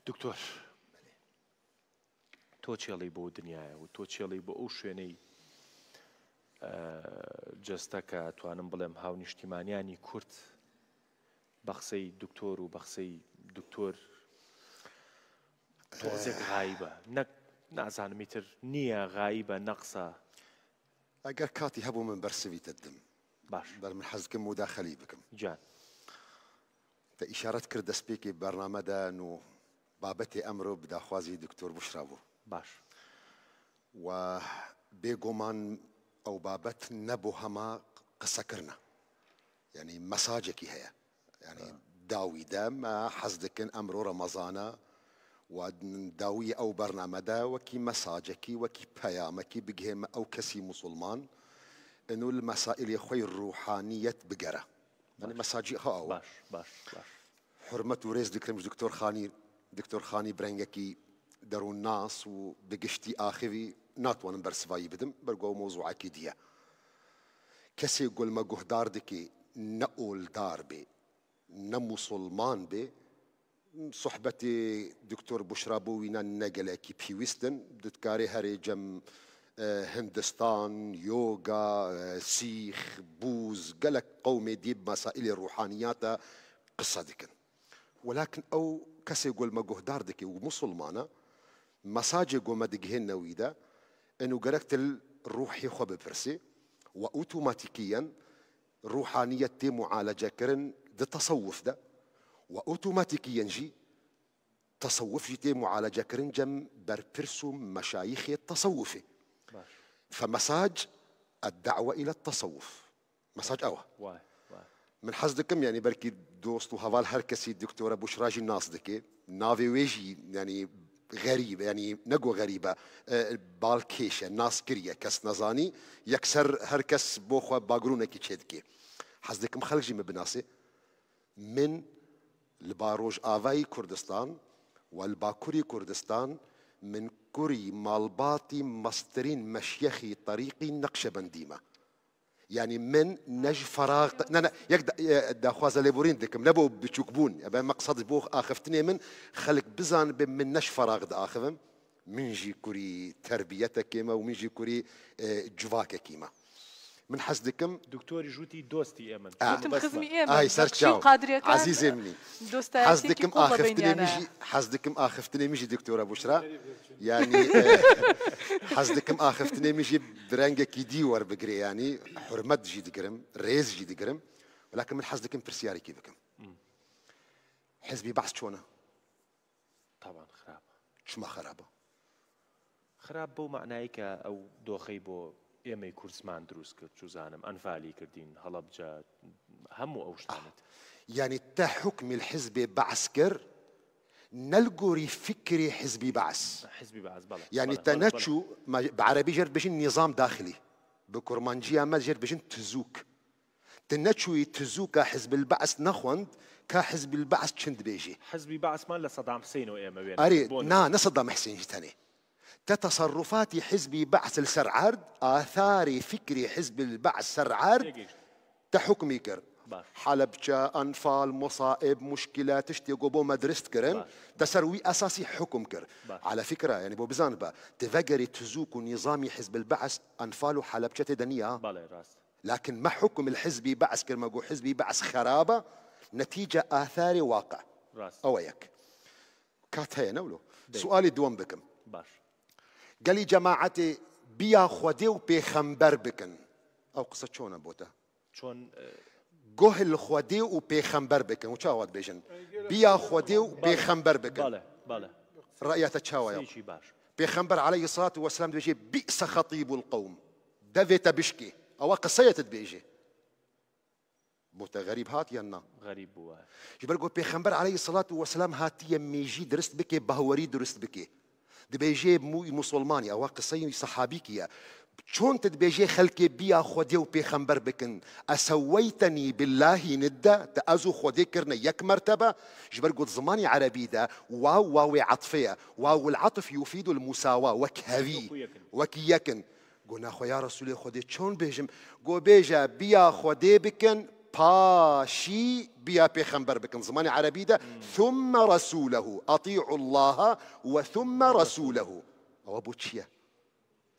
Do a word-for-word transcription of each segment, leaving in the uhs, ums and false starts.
دکتۆر، تۆ چێڵی بۆ دنیایە و تۆ چێڵی بۆ ئەو شوێنەی، ئە، جەستەکە، توانم بڵێم، هاونیشتیمانیانی کورد بە قسەی دکتۆر و بە قسەی دکتۆر تۆزێک غایبە. نەک، نازانم، ئیتر نییە، غایبە، نەقسە. ئەگەر کاتی هەبوو من بەرسڤی تدم. باش. بەر من حەز دکم موداخەلی بکم. جان. تە ئیشارەت کرد دەستپێکی بەرنامەدان و بابەتێ ئەمرۆ بداخوازی دکتۆر بشرا بوو. باش. و بێگومان ئەو بابەت نەبوو هەما قسەکردە. یعنی مەساجێکی هەیە. یعنی داوی دە، مە حەز دکن ئەمرۆ ڕەمەزانە و داوی ئەو بەرنامەدە وەکی مەساجێکی، وەکی پەیامێکی بگهێمە ئەو کەسی موسڵمان، ئنو المەسائلی خۆی ڕوحانیەت بگەرە. یعنی باش. مەساجی خۆ ئەوە. باش، باش، باش. حرمەت و ڕێز دکرم دکتۆر خانی، دکتۆر خانی برەنگەکی دەروون ناس و بگشتی ئاخیوی ناتوانم بەرسڤایی بدم، بەرگۆ مۆزوعەکی دیە. کەسێ گۆلمە گوهدار دکێ، نە ئۆلدار بێ، نە موسڵمان بێ، سوحبەتێ دکتۆر بشرا بۆ وینا نەگەلێکی پیویستن، دتکارێ هەرێ جەم، ئە، هندستان، یۆگا، ئە، سیخ، بوز، گەلک قەومێ دی مەسائلی ڕوحانیاتە قسە دکن. وەلاکن ئەو کەسێ گۆلمە گوهدار دکێ و موسڵمانە، مەساجێ گۆمە دگهێنە ویدە، ئنو گەرەک تل ڕوحی خۆ بپرسێ و ئوتوماتیکیەن ڕوحانیەت تێ معالەجەکردن دە تەسەوف دە و ئوتوماتیکیەن ژی تەسەوف ژی تێ معالەجەکردن جەم بەرپرس و مەشایخێ تەسەوفێ. باش. فمەساج الدعوة إلى التصوف. مەساج ئەوە. وای، وای. من حەز دکم، یعنی بەرکی دۆست و هەواڵ هەر کەسی دکتۆرە بشرا ژی ناس دکێ. ناوێ وێ ژی، یعنی غەریب، یعنی نەگۆ غەریبە، ئە، باڵکێشە، ناس کریە، کەس نەزانی، یەکسەر هەر کەس بۆ خۆ باگرونێکی چێ دکێ. حەز دکم خەلک ژی من بناسێ. من لە با ڕۆژاڤای کوردستان و لە باکوری کوردستان من کوری ماڵباتی مەسترین مەشیەخی طەریقی نەقشەبەندیمە. یعنی من نەژ فەراغ، نە، نە، یەک دا-، ئە، داخوازە لێبوورین دکم، نەبۆ بچووک بوون. ئەبێ مەقسەد بۆ ئاخفتنێ من، خەلک بزان بێ من نەژ فەراغ داخفم. من ژی کوری تەربیەتەکێمە و من ژی کوری، ئە، جوواکەکیمە. من حەز دکم دکتۆری ژووتی دۆستی ئێمن. ئا. وتم خزمی ئێمە. ئای، سەر بەخشی چاو. قادرەکان عزیزێ منی. دۆستایەتێکی حەز دکم قوڵ لە ئاخفتنێ بینیانە. میژی، حەز دکم ئاخفتنێ میژی دکتۆرە بشرا. یعنی، ئە، حەز دکم ئاخفتنێ میژی برەنگێکی دی وەربگرێ، یعنی حرمەت ژی دگرم، ڕێز ژی دگرم. وەلاکن من حەز دکم پرسیارێکی بکم. حزبی بەعس چۆنە؟ طبعاً خراپە. چما خراپە؟ خراپ بەو معنایی کە ئەو دۆخەی بۆ ئێمەی کورد زمان دروست کرد، چوزانم، ئەنفالی کردین، هەڵەبجە، هەموو ئەو شتانت. یعنی تە حکمی حزبی بەعس کرد، نەلگۆری فکری حزبی بەعس. حزبی بەعس، بەڵێ. یعنی بەڵێ، تە بەڵێ، نەچوو، بەڵێ. مە-، بە عەرەبی ژێر بژین نظام داخلی. بە کورمانجی ئەمە ژێر بژین تزوک. تە نەچووی تزوکە حزب البعث نەخوەند، کە حزب البعث چند بێژی. حزبی بەعسمان لە سەدام حسینەوە ئێمە وێنە ئەرێ، بۆ نە. نا، نە سەدام حسین ژی تەنێ. تە تەسەڕوفاتی حزبی بەعس لە سەر عەرد، ئاثاری فکری حزب البعث سەر عەرد، تێگەیشت. تە حکمی کرد. باش. حەلەبچە، ئەنفال، مصائب، مشکلە، تشتێ گۆ بۆ مە درست کردن، باش. تە سەر وی ئەساسی حکم کرد. باش. على فكرة، یعنی بۆ بزان بە، تە ڤەگەری تزوک و نظامی حزب البعث، ئەنفال و حەلەبچە تێدە نییە. بەڵێ، ڕاست. لكن ما حكم الحزب بعث کرمە گۆ حزبی بەعس خراپە، نەتیجە ئاثاری واقع. ڕاست. ئەوە یەک. کات هەیە نەولۆ. دەی. سوالی دووەم بکەم. باش. گەلی جەماعەتێ بیا خودێ و پێخەمبەر بکەن. ئەو قسە چۆنە بۆتە؟ چۆن، ئە، گۆهل خودێ و پێخەمبەر بکەن. و چاوات بێژن؟ بیا خودێ و بەڵێ. پێخەمبەر بکەن. بەڵێ، بەڵێ. ڕەیاتە چاوایە؟ سێکی باش. پێخەمبەر عليه الصلاة والسلام دەبێژێ: بئس خطيب القوم. دەڤێتە بشکێ. ئەوە قسەیەتت بێژێ. بۆ تە غەریب هات یان نا؟ غەریب بووە. Ji ber ku Pêxember aleyhisselatu vesselam hatiye mêjî dirist bike, bahwerî dirist bike. Dibêjê mû-, musulmanî, ewa qiseyî sehabîkî ye. Çon tu dibêjê xelkê biya Xwedê û Pêxember bikin? Esewweytenî billahî nidde, te ez û Xwedê kirine yek mertebe? Ji ber ku di zimanî erebî de waw, wawê etfê ye. Wawul etf yufîdul musawa, wek hevî, wekî yek in. Go, naxwe ya Resûlê Xwedê, çon bêjim? Go, bêje, biya Xwedê bikin, paşî biya pêxember bikin. Zimanê erebî de, "Thumme rasûlehu, atî'ullaha ve thumme rasûlehu." Ewa bo çi ye?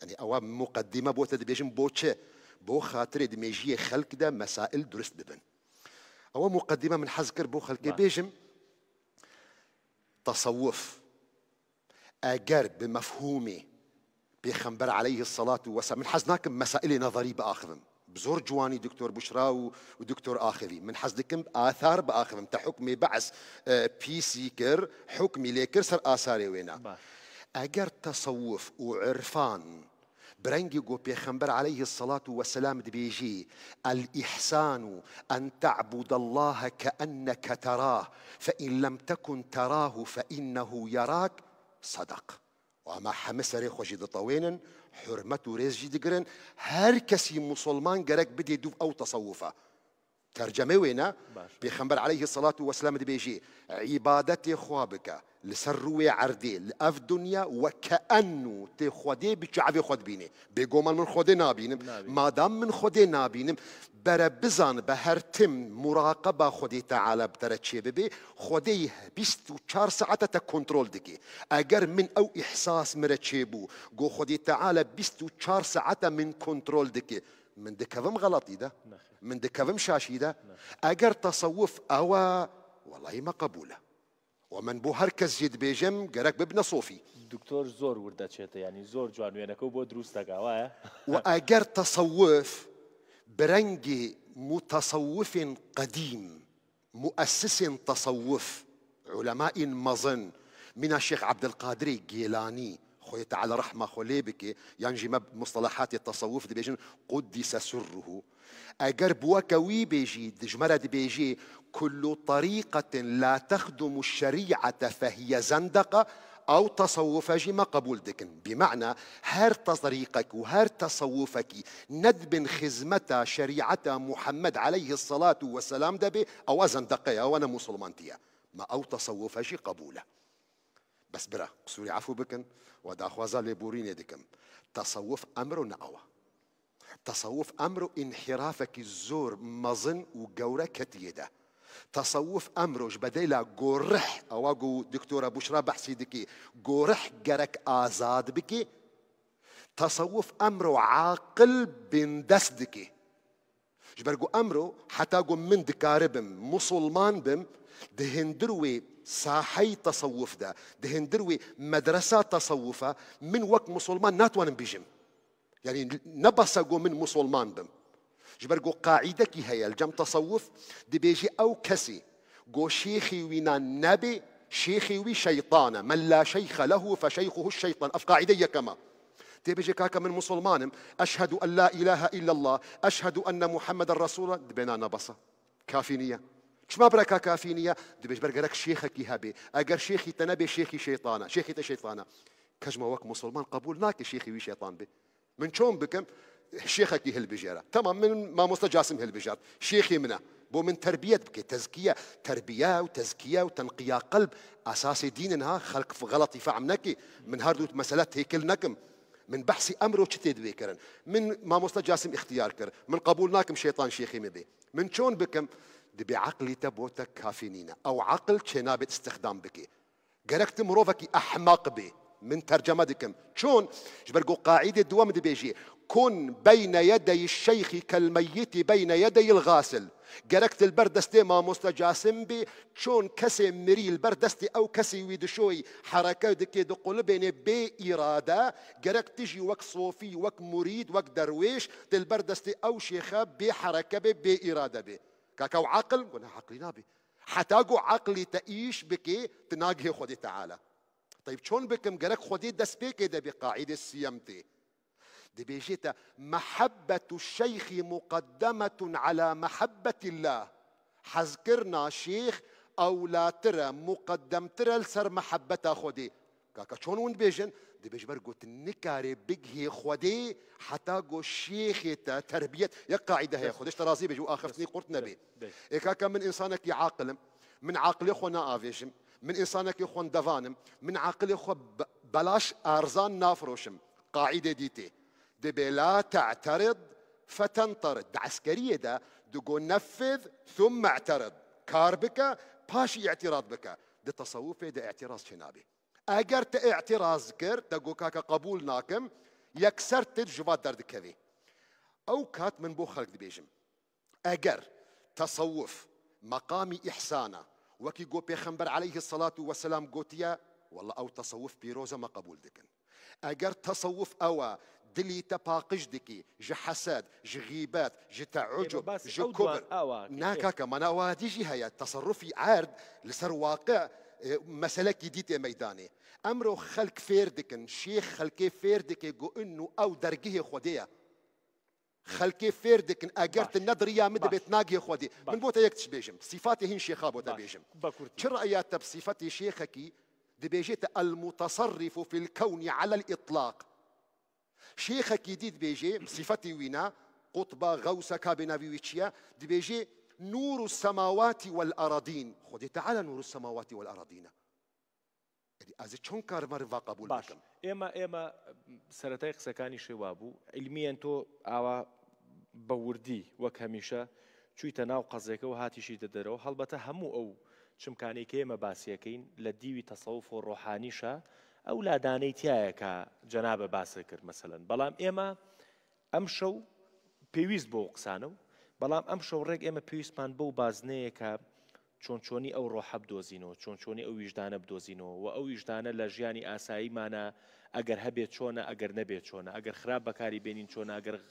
Yanî ewa muqeddîme bo te dibêjim bo çi? Bo xatirê di mêjiyê xelk de mesail durist bibin. Ewa muqeddîme min hez kir bo xelkê Baş. bêjim. Tasawuf, eger bi mefhûmê Pêxember aleyhissalatu vesselam, min hez nakim mesailê nezerî biaxivim. Bi zor ciwanî Doktor Buşra û, û Doktor axivî. Min hez dikim athar biaxivim. Te hukmê be's, e, pîsî kir, hukmî lê kir ser asarê wêna. Baş. Eger tasawuf û irfan bi rengê ku Pêxember aleyhissalatu vesselam dibêjî, "El-ihsanu en ta'budallaha keenneke terah, fe in lem tekun terahu fe innehu yerak." Sedak. Û ama heme serê xwe jî ditewênin, hurmet û rêz jî digirin. Her kesî musulman gerek bidê dûv ew tasawufa. Tercemê wê ne, Baş. Pêxember aleyhissalatu vesselam dibêjî, "Îbadetê xwe bike li ser rûyê erdê, li ev dinya we keennu tê Xwedê bi çavê xwe dibînê." Bêgoman min Xwedê nabînim. Nabînim. Madam min Xwedê nabînim, bere bizan be her tim muraqeba Xwedê Teala bi te re çêbibe, Xwedê bîst û çar saete te kontrol dike. Eger min ew îhsas min re çêbû, go Xwedê Teala bîst û çar saete min kontrol dike, min dikevim xeletî de? Nexêr. Min dikevim şaşî de? Nexêr. Eger tasawuf ew e, welahî me qebûl e. Û min bo her kes jî dibêjim, gerek bibine sofî. Doktor zor wir de çête, yanî zor ciwan wêneke û bo dirûst deke, wa ye? Û eger tasawuf bi rengê mutasawifên qedîm, muessisên tasawuf, ulemayên mezin, mîna Şêx Ebdilqadirê Gêlanî, Xwedê Teala rehma xwe lê bike, yan jî me mustalahatê tasawuf dibêjin, quddise sirruhu. Eger bi weke wî bêjî, di ji me re dibêjî, "Kullu tarîqetin la texdumu şerî'ete fehiye zendeke", ew tasawufe jî me qebûl dikin. Bi mena her tarîqek û her tasawufekî nedibin xizmeta şerî'eta Muhammed aleyhissalatu vesselam de bê, ew e zendeqe ye, ew e ne musulmantî ye. Me ew tasawufe jî qebûl e. Bes bira, qisûrî efû bikin, we daxwaza lêborînê dikim. Tasawuf emro ne ew e. Tasawuf emro înhîrafekî zor mezin û gewre ketiye de. Tasawuf emro ji bedeyla gorih, ewa ku Doktora Buşra behsî dikî, gorih gerek azad bikî. Tasawuf emro aqil bindest dikî. Ji ber ku emro heta ku min dikaribim, musulman bim, di hindir wê sahey tasawuf de, di hindir wê medresa tasawufa, min wek musulman natwanim bijim. Yanî ne bes e ku min musulman bim. Ji ber ku qaîdekî heye li cem tasawuf, dibêjî ew kesî ku şêxî wî na nebê, şêxî wî şeytan e. "Men la şeyxe lehu fe şeyxuhu şeytan." Ev qaîde yekem e. Tê bêjê, "Kaka min musulman im. Eşhedu en la ilahe illallah. Eşhedu enne Muhammeden Resulullah." Dibê na ne bes e. Kafî niye. Çima bira ka kafî niye? Dibê ji ber gerek şêxekî hebe. Eger şêxî te nebê, şêxî şeytan e. Şêxî te şeytan e. Kejma wek musulman qebûl nake şêxî wî şeytan be. Min çon bikim, şêxekî hilbijêre. Tamam, min mamoste Casim hilbijart. Şêxê min e. Bo min terbiyet bike, tezkiye, terbiye û tezkiye û tenqiya qelb esasê dîn in ha, xelk f-, xeletî fehm neke. Min her du mesele têkil nekim. Min behsî emro çi tê di wê kirin. Min mamoste Casim îxtiyar kir. Min qebûl nakim şeytan şêxê min bê. Min çon bikim? Dibê eqlî te bo te kafî nîne. Ew eql çê nabêt îstixdam bike. Gerek tu mirovekî ehmeq bî. Min terceme dikim. Çon? Ji ber ku qaîdê duwem dibêjî, "Kun beyne yedeyî şeyxî kel meyyitî beyne yedeyîl xasil." Gerek tu li ber destê mamoste Casim bî, çon kesê mirî li ber destê ew kesî wî dişoyî, hereke dikê, diqulibênê bê îrade, gerek tu jî wek sofî, wek murîd, wek derwêş, tu li ber destê ew şêxe bê hereke bê, bê îrade bê. Kaka ew eqil? Got, "Ne, eqlî nabê." Heta ku eqlî te îş bikê, tu nagihê Xwedê Teala. Teyb, çon bikim? Gerek Xwedê destpêkê de bê, qaîdê siyem tê. Dibêjê te, "Mehebbetu şeyxî muqeddemetun ala mehebbetillah." Hezkirina şêx ewlatir e, muqeddemtir e li ser mehebbeta Xwedê. Kaka, çon hûn dibêjin? Dibê ji ber got, nikarê bigihê Xwedê heta ku şêxê te terbiyet, yek qaîde heye, Xwedê ji te razî bê, ji û axiftinî qurt nebê. Ê kaka, min însanekî aqil im, min aqilê xwe naavêjim, min însanekî xwendevan im, min aqilê xwe be-, belaş erzan nafiroşim. Qaîdê dî tê. Dibê la te'terid fetenterid. Di eskeriyê de, Digo nefiz, thumme i'terid. Kar bike, paşî îtîraz bike. Di tesewufê de îtîraz çênabe. Eger te îtîraz kir, te got, "Kaka, qebûl nakim", yekser tu ji va derdikevî. Ew kat min bo xelk dibêjim. Eger tesewuf meqamî îhsan e, wekî got Pêxember aleyhisselatu vesselam gotiye, wella ew tesewuf pîroz e, me qebûl dikin. Eger tesewuf ew e, dilî te paqij dikî ji hesed, ji xîbet, ji teûcub, ji kubir. Na kake, mana wadî jî heye. Teserrufî erd li ser waqi, e, meselekî dî tê meydanê. Emro xelk fêr dikin, şêx xelkê fêr dike ku inu ew dergihê Xwedê ye. Xelkê fêr dikin, eger tu ne di riya min dibê, tu nagihê Xwedê. Min bo te yek tişt bêjim. Sîfatê hîn şêxa bo te bêjim. Çi reya te bi sîfetê şêxekî dibêjê te el-mutasarrifu fil kewnî alel îtlaq. Şêxekî dî dibêjê, sîfetê wî ne, qutba, xewsa, ka bê navî wî çi ye, dibêjê nûru semawatî wel aradîn. Xwedê Teala nûru semawatî wel aradîn e. Êdî ez ê çon karim va qebûl bikim? Baş. Ême, ême serەتای قسەکانی شێوا بوو. علمیەن تۆ ئاوا بە وردی وەک هەمیشە چوویتە ناو قەزێکە و هاتیشیتە دەرەوە. هەڵبەتە هەموو ئەو چمکانەی کە ئێمە باسیەکەین لە دیوی تەسەوف و ڕۆحانیشە، ئەو لادانەی تایە کە جەنابە باسە کرد مەسەلەن. بەڵام ئێمە ئەم شەو پێویست بۆ قسانە و بەڵام ئەم شەو ڕێک ئێمە پێویستمان بەو بازنەیە کە چۆن چۆنی ئەو ڕۆحە بدۆزینەوە، چۆن چۆنی ئەو ویژدانە بدۆزینەوە و ئەو ویژدانە لە ژیانی ئاساییمانە ئەگەر هەبێت چۆنە، ئەگەر نەبێت چۆنە، ئەگەر خراپ بەکاری بێنین چۆنە، ئەگەر، ئە،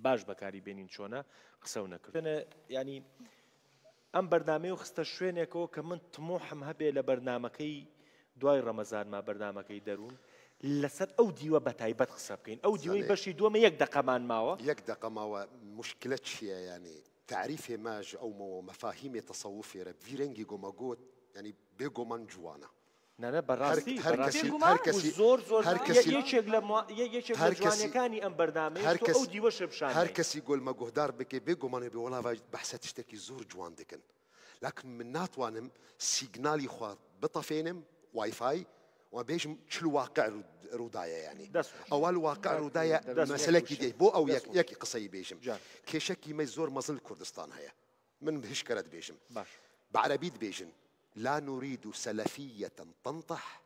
باش بەکاری بێنین چۆنە، قسە و نەکرد. یعنی، ئەم بەرنامەی و خستە شوێنێکەوە کە من تموحم هەبێ لە بەرنامەکەی دوای ڕەمەزانما، بەرنامەکەی دەروون، لەسەر ئەو دیوە بە تایبەت قسە بکەین. ئەو دیوەی بەشی دووەمە، یەک دەقەمان ماوە. یەک دەقە ماوە. مشکلە چییە؟ یعنی، تعریفê me ji ew me, mefahîmê tesewufê re bi vî rengî ku me got, yanî bêguman ciwan e. نه، نه، بەڕاستی، هەر، هەر بەڕاستی. کەسی، بێگومان. هەر کەسی، و زۆر، زۆر، هەر یە-، کەسی، یەکێک لە موا-، یە-، یەکێک لە هەر کەسی، جوانیەکانی ئەم بەرنامەیە، هەر تۆ ئەو کەسی، دیوەشە بشانێ. هەر کەسی گۆل مە گوهدار بکێ، بێگومان بێ وەڵا ڤە بەحسە تیشتێکی زۆر جوان دکن. لەکن من ناتوانم سیگنالی خوا بتەفێنم، وایفای، و بێژم چل واقع رو-، ڕوودایە، یعنی. دەست خۆش. ئەوە واقع ڕوودایە، دەست مەسەلەکی خۆش. دێ. بۆ ئەو دەست یەک-، خۆش. یەکی قسەی بێژم. جان. کێشەکی مە زۆر مەزن لە کوردستان هەیە. من هیچ کەرە دبێژم. باش. بە عەرەبی دبێژن، لا نريد سلفية تنطح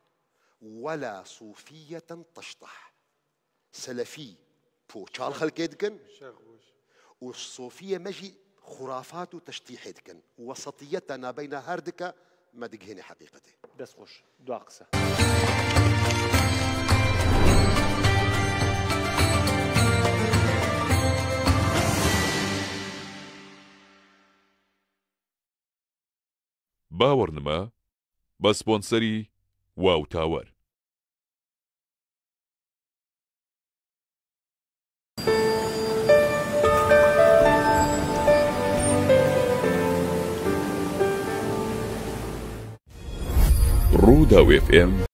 ولا صوفية تشطح. سەلەفی پۆچاڵ خەلکێ دکن، شێخ بوش. و سۆفیە مە ژی خورافات و تەشتیحێ دکن. وەسەتیەتە نابەینا هەر دکە مە دگهێنێ حەقیقەتێ. دەست خۆش. دوا قسە. باوەڕنمە بە سپۆنسەری واو تاوەر. ڕووداو FM.